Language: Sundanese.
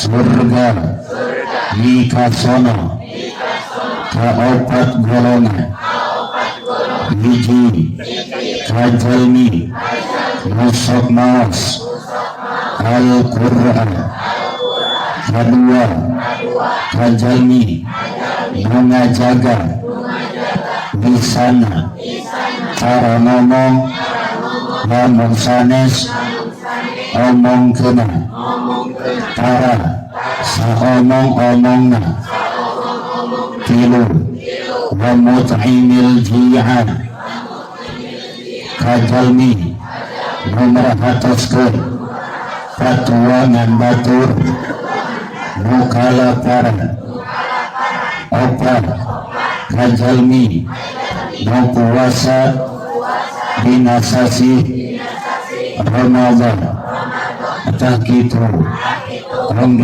Surga mikasono kaopat golongan. Hiji, kajalmi nu sok maos Al-Quran. Kedua, kajalmi nu ngajaga lisana, cara ngomong, lamun sanes omong kena tara saomong-omongna. Tilu, wa mut'imil ji'an, kajalmi nu merhatoskeun patuangan batur nu kalaparan. Opat, kajalmi nu puasa dina sasih Ramadan. Tah kitu, tong.